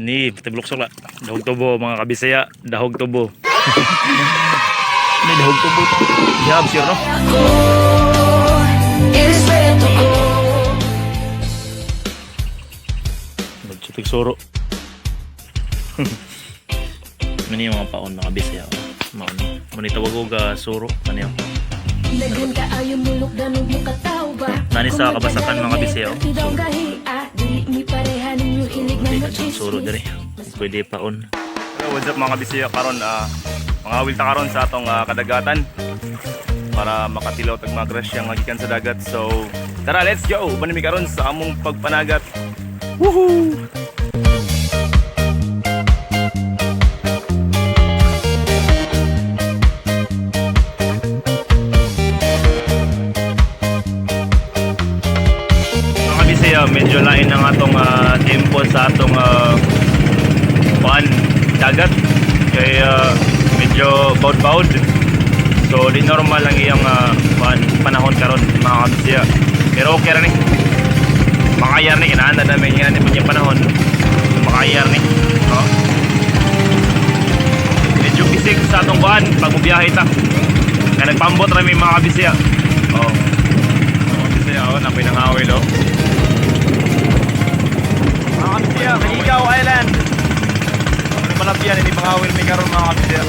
Ni tiblok sula. Dahog tubo, mga kabisaya, dahog tubo. Ni dahog tubo. Jab sir, no? Ako, irespeto ko. Nagsutig suro. Mani yung mga paon, mga kabisaya. Oh. Maon. Mani tawag og suro kaniyo. Daghan kaayo mulok danog mo kataw ba. Nani sa kabasakan, mga kabisaya, oh. Daw gahi ah, dili mi pareha ninyo hilig Hindi na ka siyang suro diri. Pwede paon. Hello, what's up, mga kabisaya? Karon mga awil ta karon sa atong kadagatan para makatilaw tag mga grasya nga gikan sa dagat. So, tara, let's go. Uban mi karon sa among pagpanagat. Woohoo! Mga kabisaya, medyo lain ang atong tempo sa atong kuan dagat kay medyo bawd-bawd. So di normal ang iyang kuan panahon karon, mga kabisaya. Pero okay ra ni. Makayar ni kinahanglan namin yan yung panahon. So, makayar ni. Oh. Medyo pisik sa atong kuan pag mubiyahe ta. Kaya nagpambot ra mi, mga kabisaya. Oh. Mga kabisaya, oh, napoy nangawil oh. Mga kabisaya, Mahigaw Island. Ano malabyan, hindi pangawil may karon, mga kabisaya.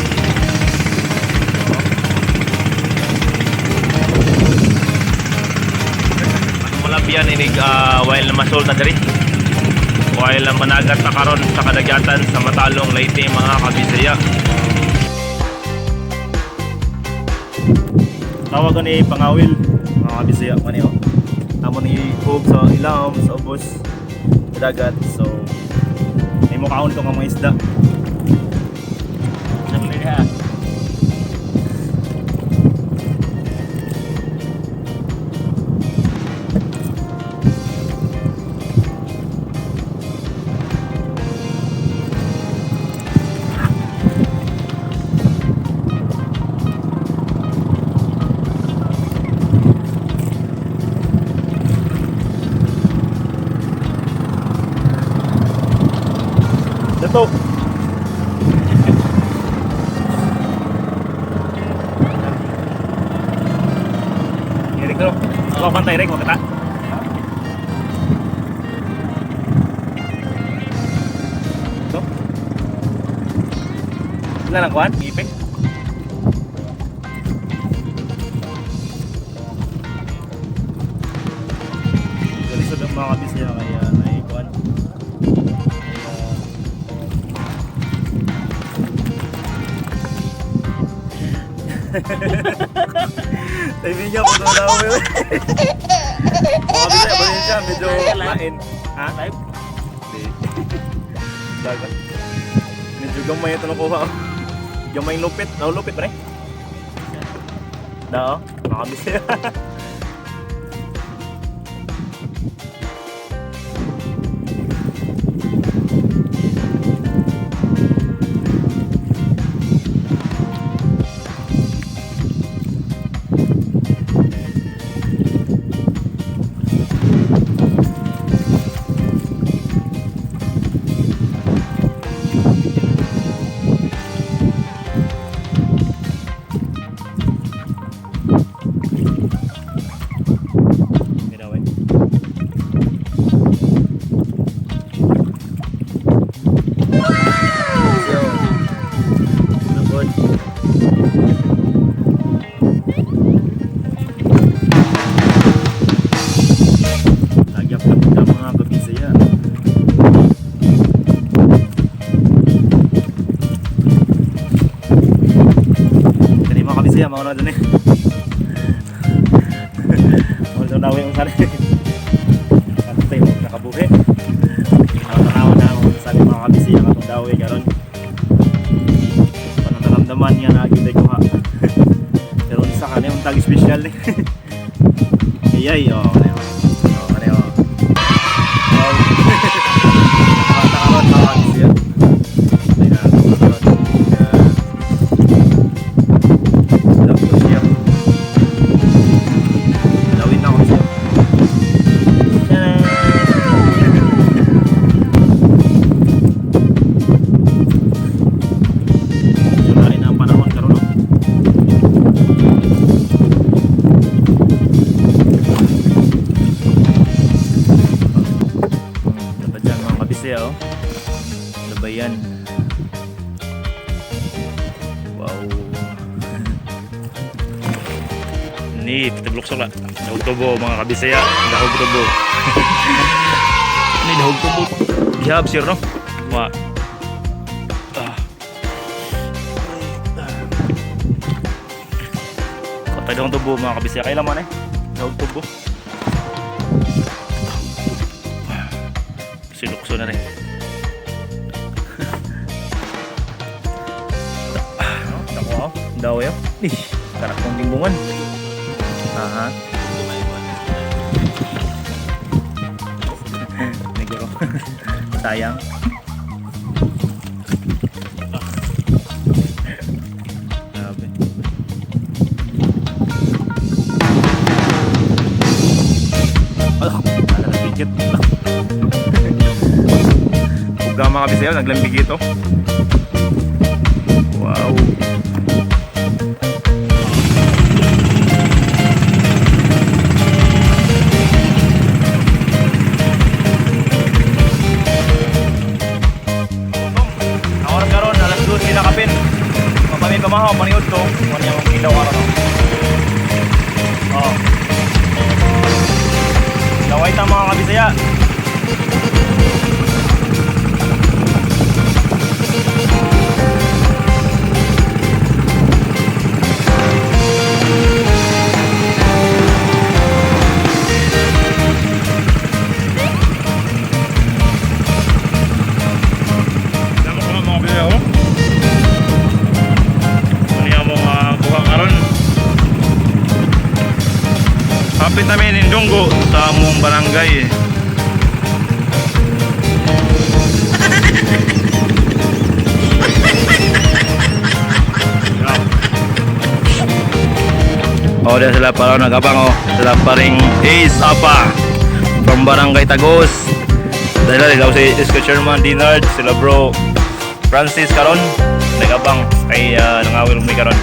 Malabyan inig while na masol ta diri. While na managat ta karon sa kadagatan sa Matalong, Leyte, mga kabisaya. Tawag ko ni pangawil, mga kabisaya, mani oh. Amo ni hug sa ilawom sa ubos sa dagat. So may mukaon to nga mga isda. Ito. Eric bro. Ako pantay Eric, makita. Ito. Wala lang kuan, ipik. Galisod ang mga kabisaya kaya ay kuan. Timing niya po na ako. Mga bisaya ba siya medyo lain. Ha? Live? Hindi. Dagat. Medyo gamay ito nakuha. Gamay lupit. Naulupit pre. Dao, mga bisaya. Ginawa. Nabod. Nagyap na ka, mga kabisaya. Kani, mga kabisaya, mga na dun eh. Mga doon nawi ang sali. Kantay mo nakabuhi. Tanaw na ako sa mga kabisaya katong dawi karon. Parang naramdaman niya na agad ay kuha. Pero unsa ka ni tag special ni. Iyay oh, ano yun? Oh, ano yun? Oh. Bata karon, mga kabisaya. Ay na, karon. Dapat siya. Dawin na ako siya. Tadaan! Baybayan. Wow. Ni pitablok sala. Dahog tubo, mga kabisaya. Dahog tubo. Ni dahog tubo. Gihab sir, no? Wa. Ah. Katay dahog tubo, mga kabisaya. Kailan man eh? Dahog tubo. Silukso na rin. Dako ako. Daw yun. Ih, karak kong timbungan. Aha. Negro. Sayang. Grabe. Ah, nalambigit. Huwag mga kabisayo, naglambigit oh. Wow. Ang oras karon alas 12 na kapin. Mapami pamahaw paniud to. Kuan niya mong ilaw karon. Oh. Laway ta, mga kabisaya. Salamat ko mga kabisaya oh. Ano yung mga kuha karon? Hapit namin in Donggo sa among barangay. Oh, dahil sila pa nagabang oh. Sila pa ring Ace Apa from Barangay Tagos. Dahil sila si Isko Chairman Dinard, sila bro Francis karon nagabang kay nangawil mi karon.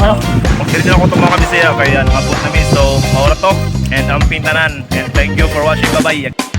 Wow. Mag-share din ako itong mga kabisaya kaya nakabot namin. So, maura to. And ang pintanan. And thank you for watching. Bye-bye.